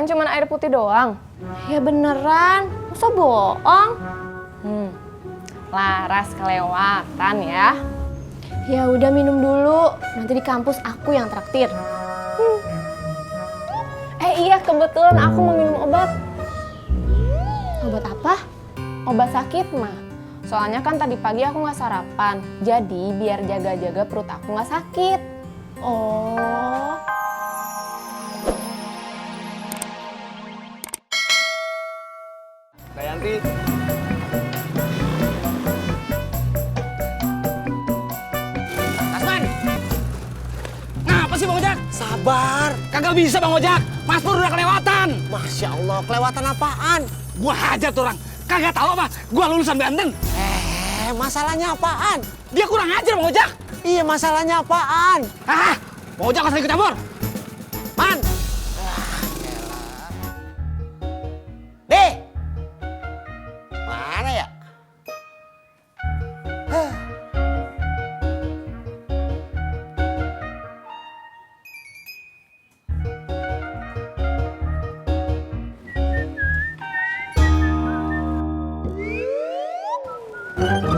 Beneran cuman air putih doang? Ya beneran, masa bohong? Laras kelewatan ya. Ya udah minum dulu, nanti di kampus aku yang traktir. Iya kebetulan aku mau minum obat. Obat apa? Obat sakit mah. Soalnya kan tadi pagi aku nggak sarapan, jadi biar jaga-jaga perut aku nggak sakit. Oh. Kak Yanti. Tasman! Ngapa sih Bang Ojak? Sabar. Kagak bisa Bang Ojak. Mas Pur udah kelewatan. Masya Allah, kelewatan apaan? Gua hajar tuh orang. Kagak tahu apa? Gua lulusan Banten. Masalahnya apaan? Dia kurang ajar Bang Ojak. Iya, masalahnya apaan? Bang Ojak nggak usah ikut campur. Man! Deh! Mana ya?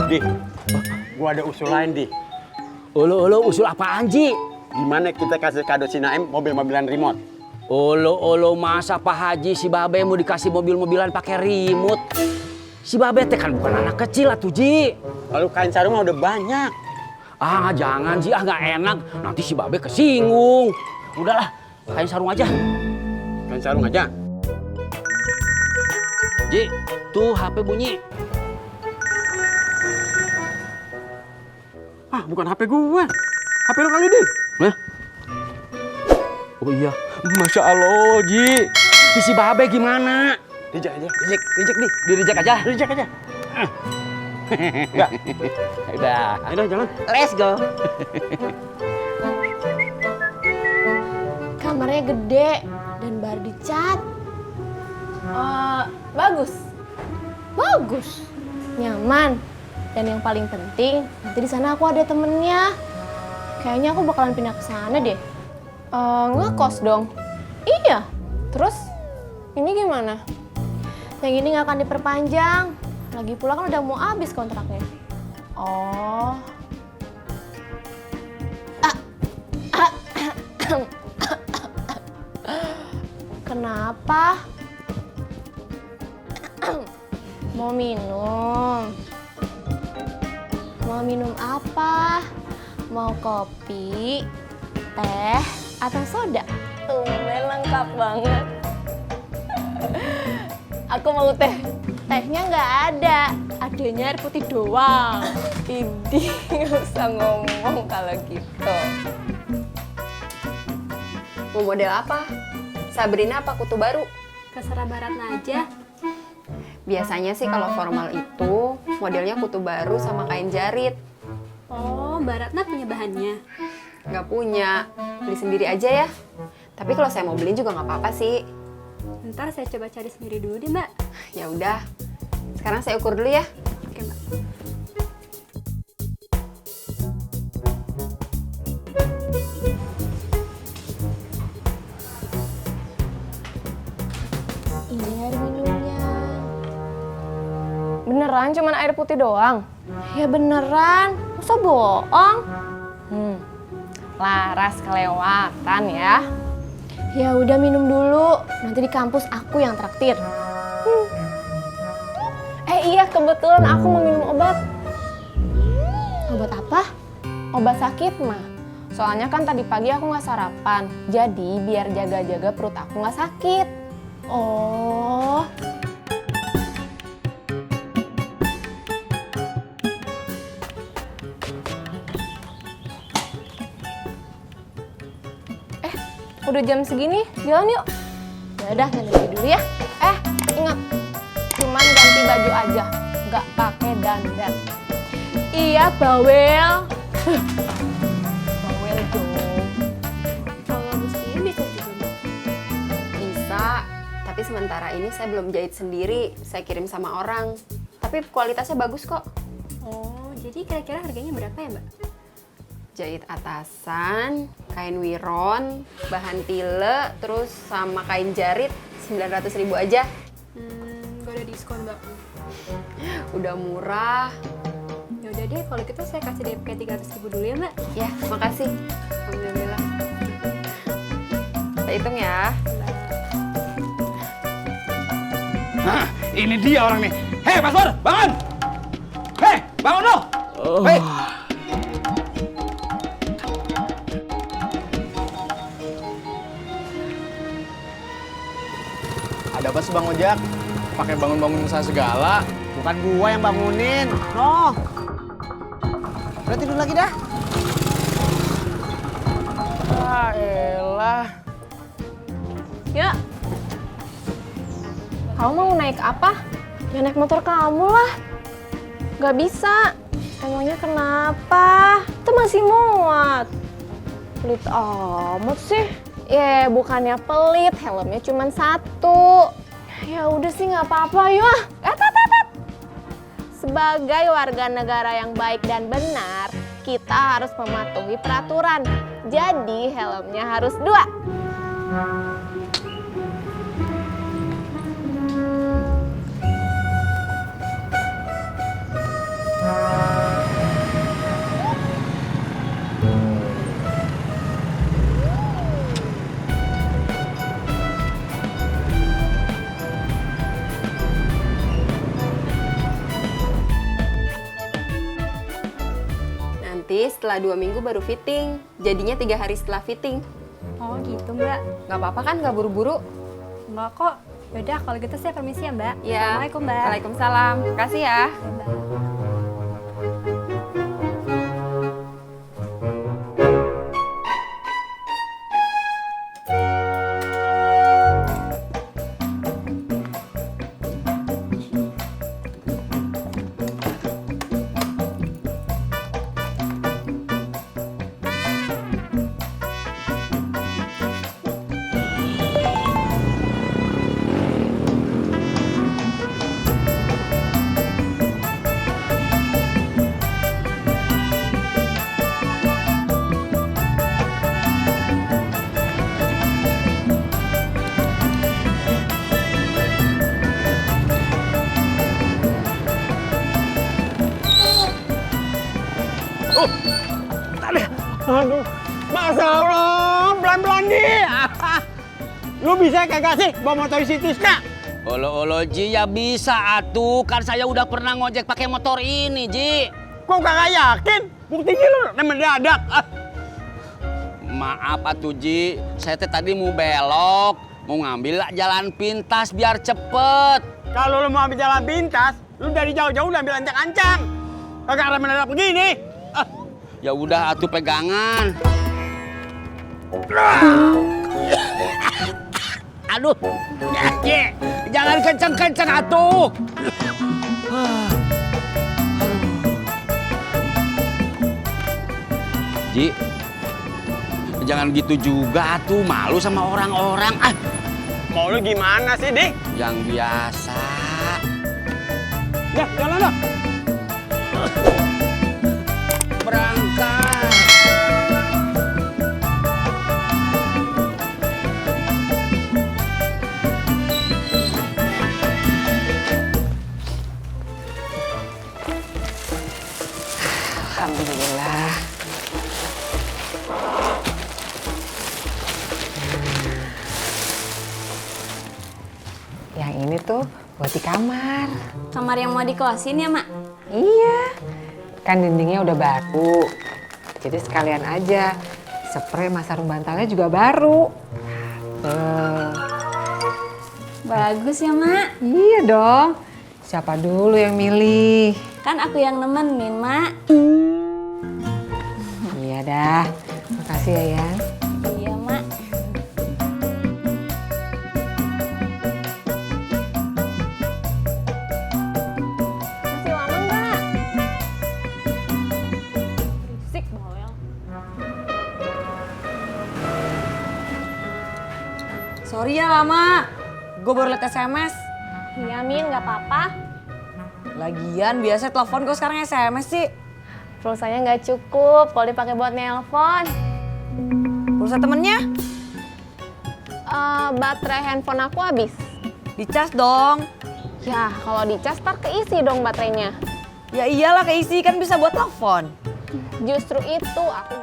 Di, gua ada usul lain, Di. Olo usul apaan, Ji? Gimana kita kasih kado si Naim mobil-mobilan remote? Olo masa Pak Haji si Babe mau dikasih mobil-mobilan pakai remote? Si Babe teh kan bukan anak kecil atuh, Ji. Kalau kain sarung mah udah banyak. Jangan, Ji, nggak enak. Nanti si Babe kesinggung. Udahlah, kain sarung aja. Kain sarung aja. Ji, tuh HP bunyi. Bukan HP gua. HP lo kali, Di. Hah? Oh iya, Masya Allah, Ji. Si Babe gimana? Reject aja. Reject, Di. Di-reject aja. Reject aja. Enggak. Udah. Ayo jalan. Let's go. Kamarnya gede dan baru dicat. Bagus. Bagus. Nyaman. Dan yang paling penting, nanti di sana aku ada temennya. Kayaknya aku bakalan pindah ke sana deh. Ngekos dong. Iya. Terus ini gimana? Yang ini nggak akan diperpanjang. Lagi pula kan udah mau habis kontraknya. Oh. Kenapa? Mau minum? Mau minum apa? Mau kopi, teh, atau soda? Tumben lengkap banget. Aku mau teh. Tehnya nggak ada. Adanya air putih doang. Ini nggak usah ngomong kalau gitu. Mau model apa? Sabrina apa kutu baru? Terserah Baratna aja. Biasanya sih kalau formal itu modelnya kutu baru sama kain jarit. Oh, Baratna punya bahannya. Nggak punya, beli sendiri aja ya. Tapi kalau saya mau beli juga nggak apa-apa sih. Ntar saya coba cari sendiri dulu deh, Mbak. Ya udah, sekarang saya ukur dulu ya. Oke, Mbak. Ini air minumnya. Beneran cuman air putih doang? Ya beneran, masa bohong? Laras kelewatan ya. Ya udah minum dulu, nanti di kampus aku yang traktir. Iya kebetulan aku mau minum obat. Obat apa? Obat sakit mah. Soalnya kan tadi pagi aku nggak sarapan, jadi biar jaga-jaga perut aku nggak sakit. Oh. Udah jam segini, jalan yuk. Ya udah ganti baju dulu ya. Ingat, cuman ganti baju aja, nggak pakai dandan. Iya, bawel. Bawel dong. Kalau mestinya bisa juga, Mbak. Bisa, tapi sementara ini saya belum jahit sendiri. Saya kirim sama orang. Tapi kualitasnya bagus kok. Oh, jadi kira-kira harganya berapa ya, Mbak? Jahit atasan kain wiron, bahan tile, terus sama kain jarit 900.000 aja. Gak ada diskon, Mbak. Udah murah. Ya udah deh, kalau gitu saya kasih DP 300.000 dulu ya, Mbak. Ya, makasih. Alhamdulillah. Kita hitung ya. Nah, ini dia orang nih. Hei, Mas Pur, bangun! Hei, bangun lo! Hei! Ada apa sih Bang Ojak? Pakai bangun-bangunin saya segala. Bukan gua yang bangunin. Noh. Udah tidur lagi dah. Ah, elah. Ya. Kamu mau naik apa? Ya naik motor kamu lah. Gak bisa. Emangnya kenapa? Itu masih muat. Pelit amat sih. Ya bukannya pelit, helmnya cuma satu. Ya udah sih nggak apa-apa, yuk. Sebagai warga negara yang baik dan benar, kita harus mematuhi peraturan. Jadi helmnya harus 2. Nanti setelah 2 minggu baru fitting. Jadinya 3 hari setelah fitting. Oh gitu, Mbak. Nggak apa-apa kan? Nggak buru-buru? Enggak kok. Yaudah, kalau gitu saya permisi ya, Mbak. Ya. Assalamualaikum, Mbak. Waalaikumsalam. Makasih ya. Ya, Mbak. Aduh, Masa Allah, pelan-pelan Ji. Lu bisa kagak sih bawa motor si Tisna? Olo Ji, ya bisa atuh. Kan saya udah pernah ngojek pakai motor ini, Ji. Kok kagak yakin? Buktinya lu mendadak. Maaf atuh Ji, saya tadi mau belok, mau ngambil jalan pintas biar cepet. Kalau lu mau ambil jalan pintas, lu dari jauh-jauh udah ambil ancang-ancang. Kagak ada mendadak begini. Ya udah atuh pegangan. Aduh, Ji, jangan kenceng-kenceng atuh. Ji, jangan gitu juga atuh, malu sama orang-orang. Mau lu gimana sih, Dik? Yang biasa. Ya, jalan dah. Berangkat. Alhamdulillah. Yang ini tuh buat di kamar. Kamar yang mau dikosin ya, Mak? Iya. Kan dindingnya udah baru. Jadi sekalian aja. Spray sama sarung bantalnya juga baru. Tuh. Bagus ya, Mak? Iya dong. Siapa dulu yang milih? Kan aku yang nemenin, Mak. Iya dah. Makasih ya, Yan. Iya, Mak. Masih lama nggak? Berisik bawel. Sorry ya lama. Gue baru liat SMS. Iya, Min, nggak apa-apa. Lagian biasa telepon kok sekarang SMS sih. Pulsanya nggak cukup kalau dipakai buat nelpon. Pulsa temennya? Baterai handphone aku habis. Dicas dong. Ya, kalau dicas ntar keisi dong baterainya. Ya iyalah keisi kan bisa buat telepon. Justru itu aku